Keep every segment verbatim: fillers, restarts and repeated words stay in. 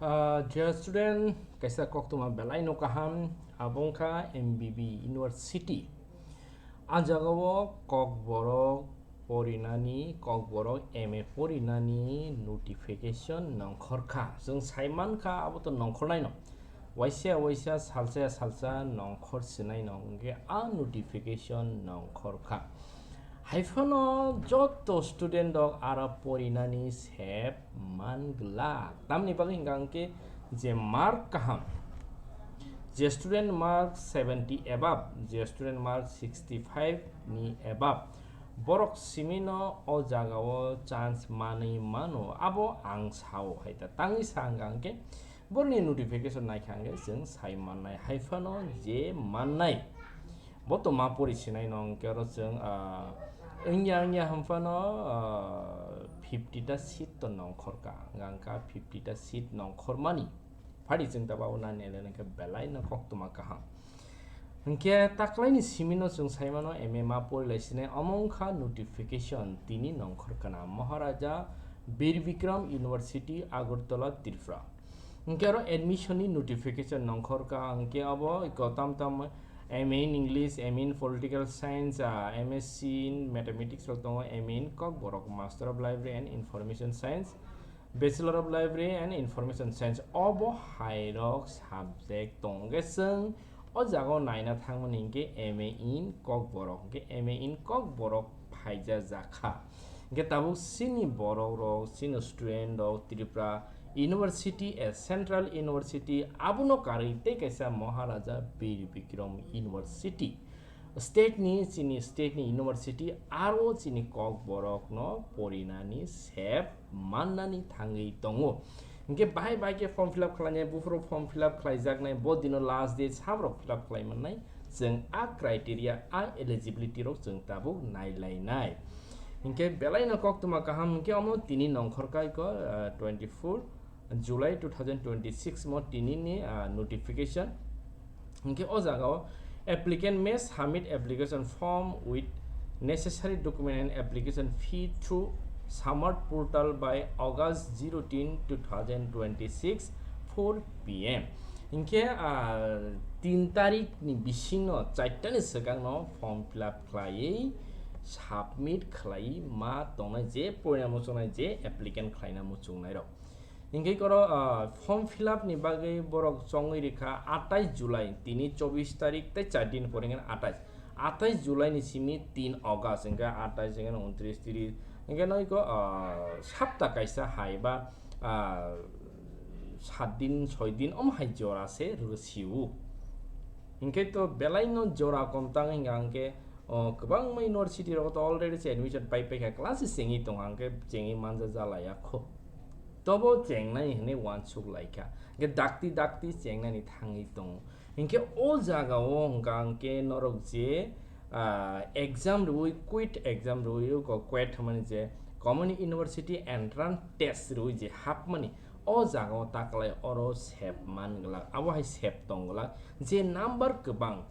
Ah, dear student, kaisa koktwma belai no kaham, abo wngkha M B B University. A jagao Kokborok porinani, Kokborok M A porinani notification nongkhor kha. Chwng sai man kha, abo to nongkhornai no. Waisa waisa, salsa ya salsa nongkhor sinai no hwnkhe a notification nongkhor kha. Hai phano joto student rok aro porinani sep man glak. Tamni bagwi hwnkha hwnkhe je mark kaham, je student mark seventy above, je student mark sixty five ni above, borok simi no o jagao chance manwi mano, abo ang sao hai ta. Tangwi sa hwnkha hwnkhe borokni notification naikha hwnkhe chwng sai mannai, hai phano je mannai. Bo to ma pori sinai no hwnkhe oro chwng, ah, wngya wngya hwn phano, ah, fifty ta seat to nongkhor kha, hwnkha hwnkha fifty ta seat nongkhor mani. Phadi chwng ta babu nani ele hwnkhe belai no koktwma kaham. Hwnkhe taklaini simi no chwng sai mano M A ma pori lai sinai, omo wngkha notification tini nongkhor kana Maharaja Bir Bikram University, Agartala, Tripura. Hwnkhe aro admission ni notification nongkhor kha, hwnkhe abo iko tam tam M A in English, M A in Political Science, ah, M S C in Mathematics rok tongo, M A in Kokborok, Master of Library and Information Science, Bachelor of Library and Information Science, obo hai rok subject tongo. Hwnkhe chwng o jaga o naina thangmani hwnkhe M A in Kokborok, hwnkhe M A in Kokborok phaija jakha. Hwnkhe tabuk chini borok rok, chini student rok Tripura University, a Central University, abono karwi tei kaisa Maharaja Bir Bikram University. State ni, chini state ni university, aro chini Kokborok no porinani sep mannani thangwi tongo. Hwnkhe bahai bahai khe form fill up khlainai, buphuru form fill up khlaijaknai, bo dino last date, sabrok fill up khlai mannai, chwng a criteria, a eligibility rok chwng tabuk nailainai. Hwnkhe belai no koktwma kaham, hwnkhe omo tini nongkhor kai ko, ah, twenty four July two thousand twenty six mo tini ni, ah, notification. Hwnkhe o jaga o applicant may submit application form with necessary document and application fee through Samarth portal by August zero tin two thousand twenty six four P M. Hwnkhe, ah, tin tarik ni bising no, char ta ni swkang no form fill up khlaiwi submit khlaiwi ma tongnai je poina muchungnai je applicant khlaina muchungnai rok. Hwnkhe koro, ah, form fill up ni bagwi borok chongwi rikha atais July, tini chobis tarik tei char din pore hwnkhe atais. Atais July ni simi tin August, hwnkhe atais, hwnkhe untris, tris, hwnkhe noiko, ah, sapta kaisa hai ba, ah, sat din, soi din, omo hai jora se rwsio. Hwnkhe to belai no jora kom tang hwnkha hwnkhe, o, kwbangma university rogo to already se admission pai paikha, class se chengwi tongkha, hwnkhe chengwi manja jalaya kho. Tobo chengnai hinwi uansuk laikha. Hwnkhe dakti dakti chengnani thangwi tongo. Hwnkhe o jagao hwnkha hwnkhe norok je, ah, exam rwui, quit exam rwui, o quit hwnmani je Common University Entrance Test rwui je hapmani, o jagao taklai oro sep man glak, abo hai sep tong glak. Je number kwbang,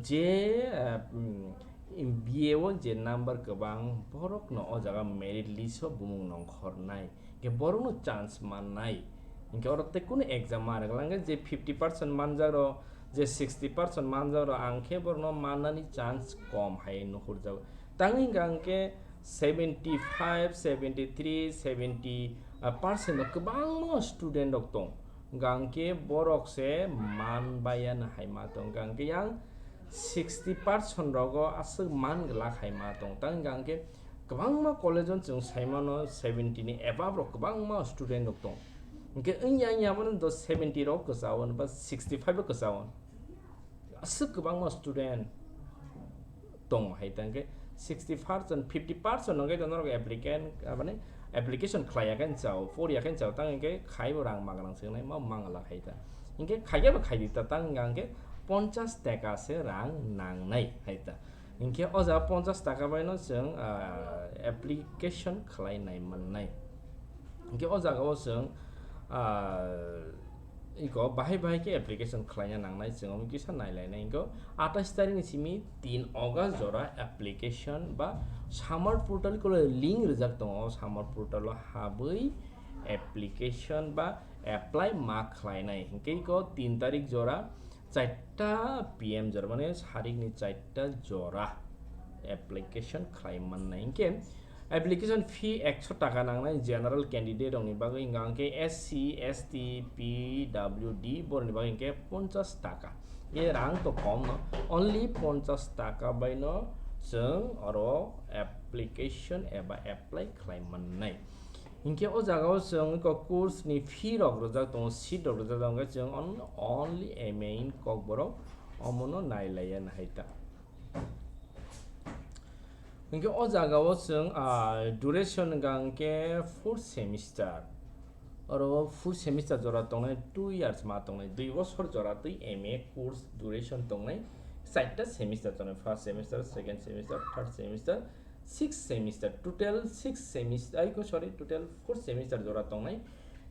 je, ah, mm, B A o je number kwbang, borokno o jaga merit list o bumung nongkhornai, hwnkhe borokno chance mannai. Hwnkhe oro tei kunu exam ma rwgwlak, hwnkhe je fifty percent manjak rok, je sixty percent manjak rok, ang khe borokno mannani chance kom hai nuhurjago. Tangwi hwnkha hwnkhe seventy five, seventy three, seventy percent no kwbangma student rok tong. Hwnkha hwnkhe borok se man baiya no hai ma tong. Hwnkha hwnkhe yang sixty percent rogo aswk man glak hai ma tong. Tang hwnkha hwnkhe kwbangma college o chwng sai mano seventy ni above rok kwbangma student rok tong. Hwnkhe wngya wngya bono do seventy rok kwchao ba sixty five rok kwchao. Aswk kwbangma student tongo hai tang khe sixty percent, fifty percent hwnkhe norok applicant, ah, mane application khlai ya khe chao, por ya khe chao, tang hwnkhe khai bo rang magrang se wngnai, ma mang la khai ta. Hwnkhe khai khe bo khai di ta, tang hwnkhe ponchas taka se rang nangnai hai ta. Hwnkhe o jaga ponchas taka bai no chwng, ah, application khlai nai mannai. Hwnkhe o jaga o chwng, ah, iko bahai bahai khe application khlaina nangnai, chwng omo kisa nai lainai. Hwnkhe atais tarik ni simi tin August jora application ba Samarth portal ko link rijak tongo, o Samarth portal o habwi application ba apply ma khlainai hinkhe ko tin tarik jora charta P M jora, mane sarikni charta jora application khlai mannai. Hinkhe application fee ekso taka nangnai general candidate rokni bagwi, hinkhe S C, S T, P W D borokni bagwi hinkhe ponchas taka. Ye rang to kom no, only ponchas taka bai no chwng oro application eba apply khlai mannai. Hinkhe o jaga o chwng eko course ni fee rok rwjak tongo, seat rok rwjak tongo, hinkhe chwng on-, only M A in Kokborok omono nailaiya nahai ta. Hinkhe o jaga o chwng, ah, duration hwnkha hinkhe four semester. Oro four semester jora tongnai, two years ma tongnai, dui bosor jora twi M A course duration tongnai, charta semester tongnai, first semester, second semester, third semester, six semester, total six semester, ai ko, sorry, total four semester jora tongnai.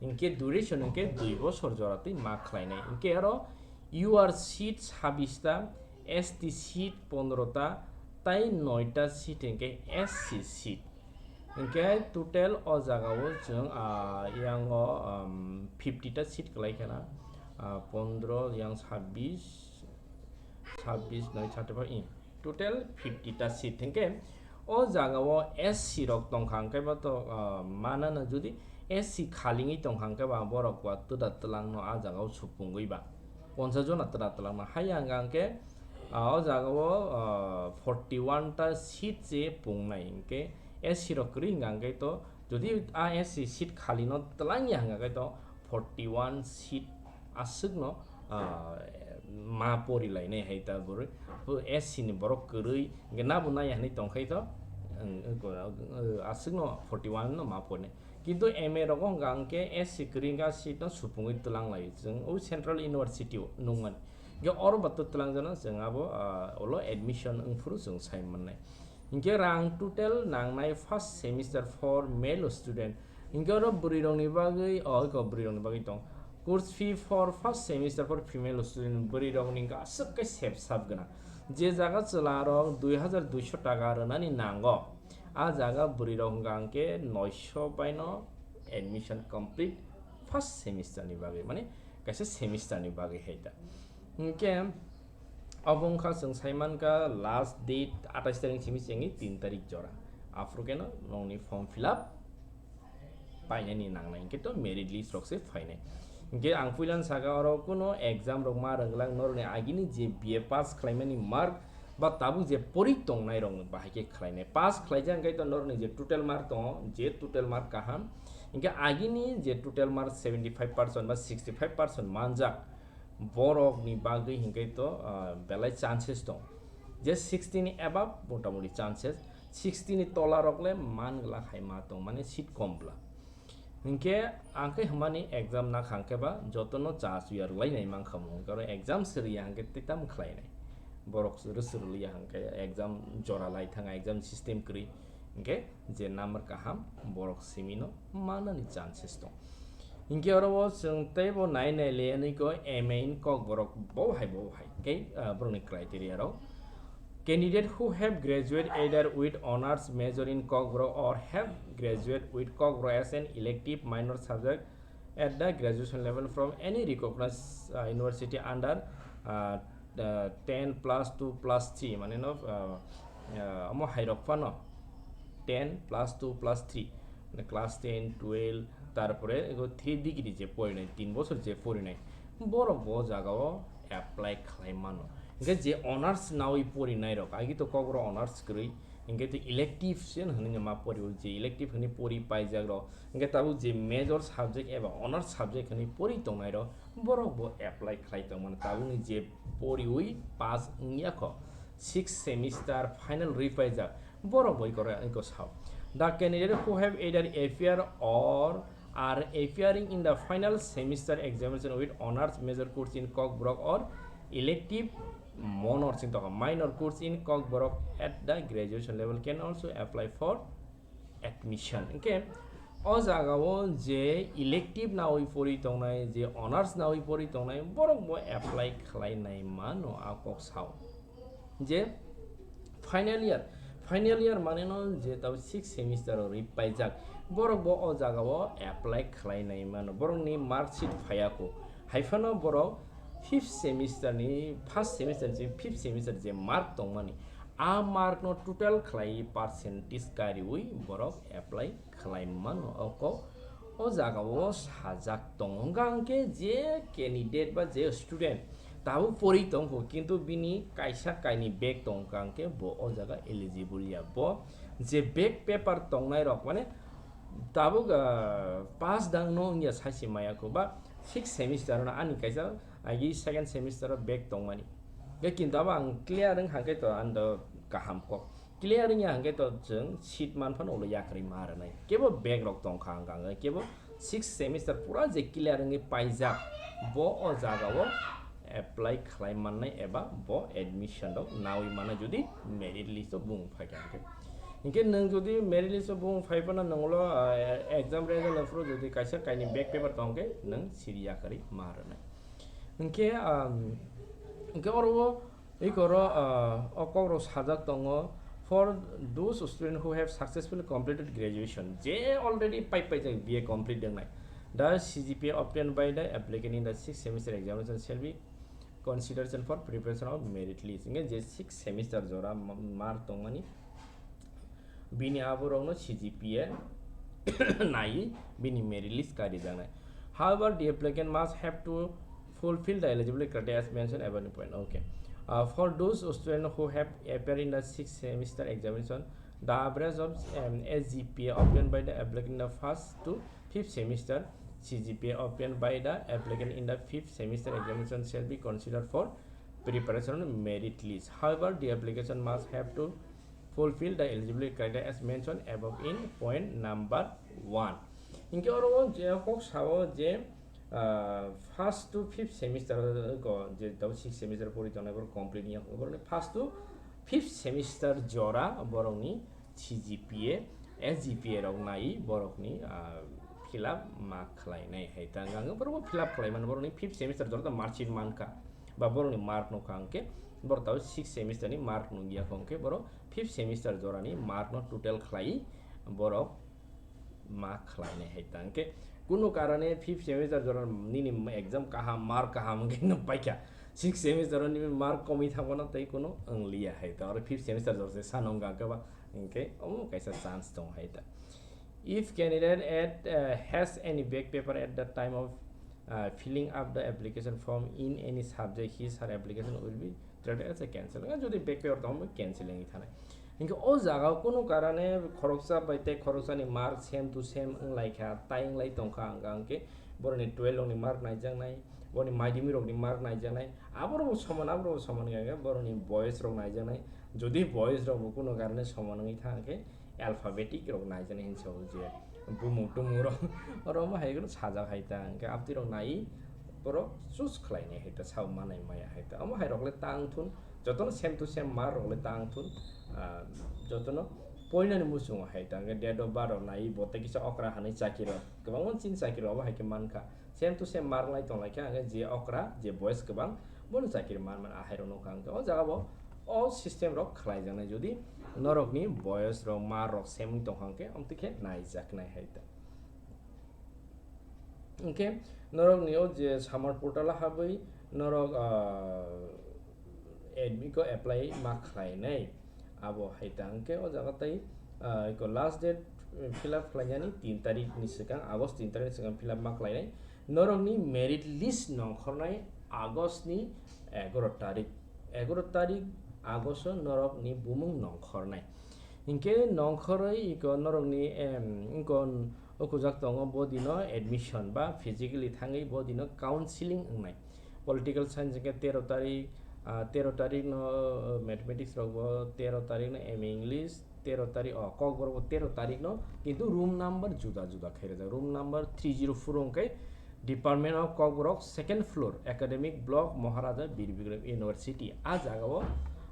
Hinkhe duration hinkhe dui bosor jora twi ma khlainai. Hinkhe aro U R seat sabbish ta, S T seat pondro ta, tai noi ta seat hinkhe S C seat. Hinkhe total o jaga o chwng, ah, yang o, um, fifty ta seat kwlai khana, ah, pondro yang sabbish, sabbish noi thirty five, total fifty ta seat. Hinkhe o jaga o S C rok tongkha, hinkhe ba to, ah, manana jodi S C khalingwi tongkha, hinkhe ba borok ba twda twlangno a jaga o supungwi ba ponchas jona twda twlangno haiya hwnkha hinkhe, ah, o jaga o, ah, forty one ta seat se pungnai, hinkhe S C rok kwrwi hwnkha hinkhe to, jodi a S C seat khalino twlangya hwnkha hinkhe to forty one seat aswkno, ah, ma pori lainai hai ta bwrwi. Bo S C ni borok kwrwi, hinkhe nabo naiya hinwi tongkhai to, ang, ang, aswkno forty one no ma porinai. Kintu M A rogo hwnkha hinkhe S C kwrwi hwnkha seat no supungwi twlang lai chwng o Central University o nungmani. Hinkhe oro ba to twlang jano chwng abo, ah, olo admission wngphuru chwng sai mannai. Hinkhe rang total nangnai first semester for male student. Hinkhe oro bwrwi rokni bagwi, o, eko bwrwi rokni bagwi tong. Course fee for first semester for female student, bwrwi rokni hinkhe aswk khe sep sap gwnang. Je jaga chwla rok dui hazar duiso taka rwnani nango, a jaga bwrwi rok hwnkha hinkhe noiso baino admission complete first semester ni bagwi, mane kaisa semester ni bagwi hai ta. Hinkhe obo wngkha chwng sai mankha last date atais tarik simi chengwi tin tarik jora. Aphuru khe no nokni form fill up painani nangnai, hinkhe to merit list rok se phainai. Hinkhe ang puilano saka oro kuno exam rok ma rwngwlak norokni agini je B A pass khlaimani mark ba tabuk je pori tongnai rok bahai khe khlainai. Pass khlaijak hinkhe to norokni je total mark tongo, je total mark kaham, hinkhe agini je total mark seventy five percent ba sixty five percent manjak, borokni bagwi hinkhe to, ah, belai chances tong. Je sixty ni above motamoti chances, sixty ni tola rok le man glak hai ma tong, mane seat kom bla. Hinkhe ang khe hwnmani exam na khang khe ba jotono cha chuya rwlai nai mankha mo, hinkhe oro exam se rwya hinkhe tei tamo khlai nai. Borok rwswk rwliya hinkhe exam jora lai thang, exam system kwrwi, hinkhe je number kaham borok simi no manani chances tong. Hinkhe oro o chwng teibo nai nai le ani ko M A in Kokborok bo hai bo hai khe, ah, borokni criteria rok. Candidate who have graduate either with honors major in Kokborok or have graduate with Kokborok as an elective minor subject at the graduation level from any recognized, uh, university under, uh, the ten plus two plus three, mane no, uh, uh, omo hai rok phano ten plus two plus three, mane class ten, twelve, tarpore ego three degree je porinai, tin bosor je porinai, borok bo jaga o apply khlai mano. Hinkhe je honors nawi porinai rok, agi to Kokborok honors kwrwi, hinkhe to elective se hwnwi ma pori o, je elective hwnwi pori paijak rok, hinkhe tabuk je major subject eba honors subject hwnwi pori tongnai rok, borok bo apply khlai tongmani. Tabukni je poriwi pass wngya kho, sixth semester final rwi paijak, borok bo ikora iko sao. The candidate who have either appear or are appearing in the final semester examination with honors major course in Kokborok or elective minor, sing tokha, minor course in Kokborok at the graduation level can also apply for admission. Hinkhe o jaga o je elective nawi pori tongnai, je honors nawi pori tongnai, borok bo apply khlai nai mano a kok sao. Je final year, final year mane no je tabo sixth semester o rwi paijak, Borok bo o jaga o apply khlai nai mano, borok ni mark sheet phaiya kho, hai phano borok fifth semester ni, first semester ni fifth semester je mark tongmani, a mark no total khlai percentage kariui borok apply khlai mano. O kok o jaga o sajak tongo. Hwnkha hwnkhe je candidate ba je student tabuk pori tongkho, kintu bini kaisa kaini back tongkha hwnkhe bo o jaga eligible ya. Bo je back paper tongnai rok, mane tabuk, ah, pass dang no wngya saisi maya kho ba sixth semester no ani kaisa agi second semester o back tongmani. Ge kintu abo ang clear wng hangkhe to ando kaham kok. Clear wngya hangkhe to chwng seat man phano ulo yakarwi ma rwnai. Kebo back rok tongkha hwnkha hwnkhe kebo sixth semester pura je clear wngwi paijak, bo o jaga o apply khlai mannai eba bo admission rok naui mannai jodi merit list o bung phaikha hwnkhe. Hinkhe nwng jodi merit list o bung phai phano nwng ulo, ah, exam result o phuru jodi kaisa kaini back paper tongkhe nwng siri yakarwi ma rwnai. Hinkhe, um, hinkhe oro o Ikoro, ah, o kokrok sajak tongo, "For those students who have successfully completed graduation," je already pai paijak B A complete wngnai, "the C G P A obtained by the applicant in the sixth semester examination shall be consideration for preparation of merit list." Hinkhe je sixth semester jora ma-, mark tongmani, bini aborokno C G P A nai bini merit list karijaknai. However, the applicant must have to fulfill the eligibility criteria as mentioned above in point. Okay. Uh, for those students who have appeared in the sixth semester examination, the average of, um, S G P A obtained by the applicant in the first to fifth semester, C G P A obtained by the applicant in the fifth semester examination shall be considered for preparation merit list. However, the application must have to fulfill the eligibility criteria as mentioned above in point number one. Hinkhe oro o je kok sao je, ah, first to fifth semester ko je tabo sixth semester pori tongnai borok complete wngya, borokni first to fifth semester jora borokni C G P A, S G P A rok nai borokni, ah, fill up ma khlainai hai ta. Ang borok fill up khlai mano, borokni fifth semester jora ta mark sheet mankha, ba borokni mark nukha hwnkhe, borok tabo sixth semester ni mark nukya hwnkhe, borok fifth semester jorani mark no total khlai borok ma khlainai hai ta. Hwnkhe kunu karone fifth semester jora nini exam kaham, mark kaham hwnkhe no paikha, sixth semester o nini mark komwi thangmano tei kunu wngliya hai ta. Oro fifth semester jora se sano wngkha hwnkhe ba, hwnkhe omo kaisa chance tongo hai ta. If candidate at, uh, has any back paper at the time of, uh, filling up the application form in any subject, his her application will be treated as a cancel. Jodi back paper tongmo cancel wngwi thanai. Hinkhe o jaga o kunu karone khoroksa bai tei khoroksani mark same to same wnglaikha, tai wnglaitongkha, hwnkha hwnkhe boroni twelve rokni mark naijaknai, boroni madhyamik rokni mark naijaknai, aborokbo soman, aborokbo soman wngkha, boroni boyes rok naijaknai. Jodi boyes rokbo kunu karone soman wngwi thang khe alphabetic rok naijaknai hinwi sao je bumung tumung rok, oro omo hai kheno sajak hai ta, hwnkhe abtwi rok nai borok choose khlainai hai ta, sao manai maya hai ta, omo hai rok le tang thun. Jotono same to same mark rok le tang thun, ah, jotono poinani muchungo hai ta, hwnkhe date of birth rok nai, bo tei kisa okra hani chakiri rok, kwbangma chini chakiri rok obo hai khe mankha, same to same mark lai tong lai kha, hwnkhe je okra, je boyes kwbang, bono chakiri man man ahai rok nukha, hwnkhe o jaga bo o system rok khlai jaknai, jodi norokni boyes rok, mark rok same wng tong kha, hwnkhe omtwi khe nai jaknai hai ta. Hwnkhe norokni o je summer portal o habwi norok, ah, admit ko apply ma khlainai, abo hai ta hwnkhe o jaga tei, ah, iko last date, eh, fill up khlainani tin tarik ni swkang, August tin tarik ni swkang fill up ma khlainai. Norokni merit list nongkhornai August ni egaroh tarik, egaroh tarik August o norokni bumung nongkhornai. Hinkhe nongkhorwi iko norokni, em, iko ukujak tongo, bo dino admission ba physically thangwi bo dino counseling wngnai. Political science hinkhe tero tarik, ah, tero tarik no, uh, mathematics rok bo, tero tarik no M A English, tero tarik, oh, Kokborok bo tero tarik no, kintu room number juda juda khairajak. Room number three zero four wngkhe Department of Kokborok, second floor, Academic Block, Maharaja Bir Bikram University. A jaga o,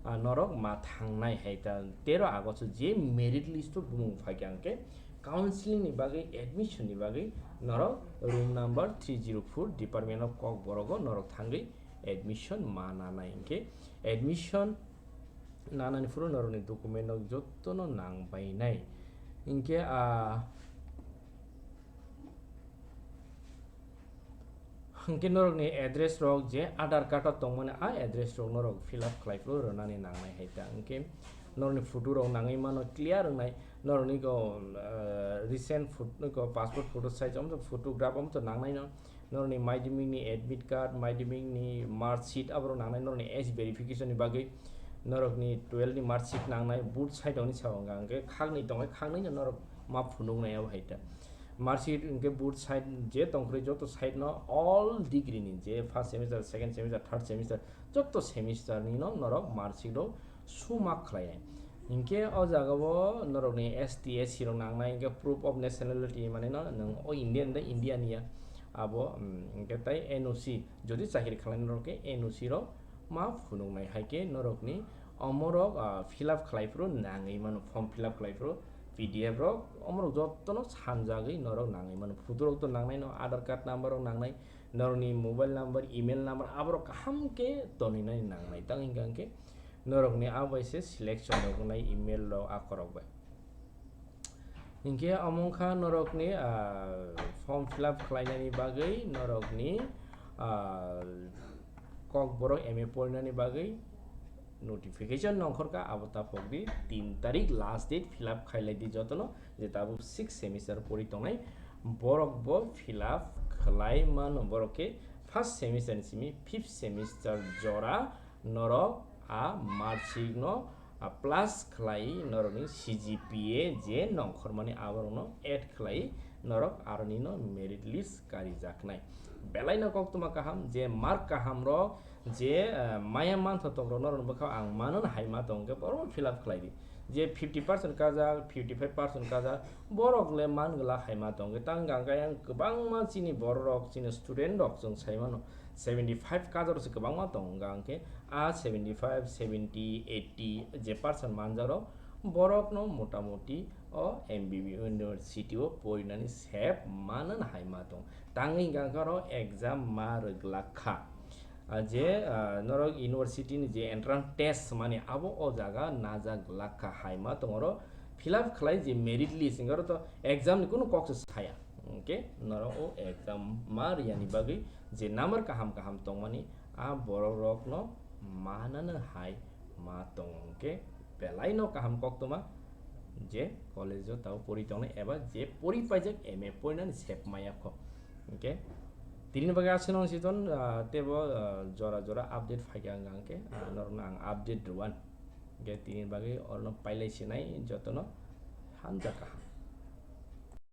ah, norok ma thangnai hai ta tero August o je merit list o bumung phaikha hwnkhe counseling ni bagwi, admission ni bagwi norok room number three zero four, Department of Kokborok o norok thangwi admission ma nanai. Hinkhe admission nanani phuru norokni document rok jotono nang bainai. Hinkhe, ah, Hwnkhe norokni address rok je Aadhaar card o tongmani, a address rok norok fill up khlai phuru rwnani nangnai hai ta. Hwnkhe norokni photo rok nangwi mano clear wngnai, norokni go, ah, recent phot-, go passport photo size, omo to photograph, omo to nangnai no. Norokni madhyamik ni admit card, madhyamik ni mark sheet, aborok nangnai norokni age verification ni bagwi. Norokni twelve ni mark sheet nangnai, both side oni sao hwnka hwnkhe khakni tongnai, khaknwi no norok ma phunuknai abo hai ta. Mark sheet hwnkhe both side je tongkhorwi joto side no all degree ni je first semester, second semester, third semester joto semester ni no norok mark sheet rok suma khlai. Hwnkhe o jaga o norokni S T, S C rok nangnai hwnkhe proof of nationality mane no nwng o Indian de India ni ya abo, mm, hwnkhe tai N O C jodi chakri khlainai norok khe N O C rok ma phunuknai hai khe norokni omorok, ah, fill up khlai phuru nangwi mano, form fill up khlai phuru P D F rok omorok jotono sanjagwi norok nangwi mano. Photo rok to nangnai no, Aadhaar card number rok nangnai, norokni mobile number, email number aborok kaham khe toninani nangnai. Tang hwnkha hwnkhe norokni a bai se selection rok wngnai email rok a khorok bai. Hinkhe omo wngkha norokni, ah, form fill up khlainani bagwi norokni, ah, Kokborok M A porinani bagwi notification nongkhorkha, abo ta pokdi tin tarik last date fill up khailai di jotono, je tabuk six semester pori tongnai borok bo fill up khlai mano, borok khe first semester ni simi fifth semester jora norok a mark sheet no, a, plus khlai norokni C G P A je nongkhormani aborokno add khlai norok aroni no merit list karijaknai. Belai no koktwma kaham je mark kaham rok je, eh, maya manthotok rok norokni bwkhao ang mano hai ma tong khe borok fill up khlai di. Je fifty percent kajak, fifty five percent kajak, borok le man glak hai ma tong khe tang gang khe ang kwbangma chini borok rok, chini student rok chwng sai mano seventy five kajak rok se kwbangma tong gang khe a seventy five, seventy, eighty je percent manjak rok borok no mota moti o M B B university o porinani sep mano hai ma tong. Tangwi gang khe oro exam ma rwglak kha. Ah, je, ah, norok university ni je entrance test mani abo o jaga najak glak kha hai ma tong oro fill up khlai je merit list hwnkhe oro to exam ni kunu kok se saya. Hwnkhe norok o exam ma riyani bagwi je number kaham kaham tongmani a borok rok no manano hai ma tong hwnkhe belai no kaham koktwma je college o tabuk pori tongnai eba je pori paijak M A porinani sep maya kho. Hwnkhe tini bagwi aswk nang siton, ah, tebo, ah, jora jora update phaikha hwnkha hwnkhe, ah, norokno ang update rwan. Hwnkhe tini bagwi orono pailai sinai jotono hamjakha.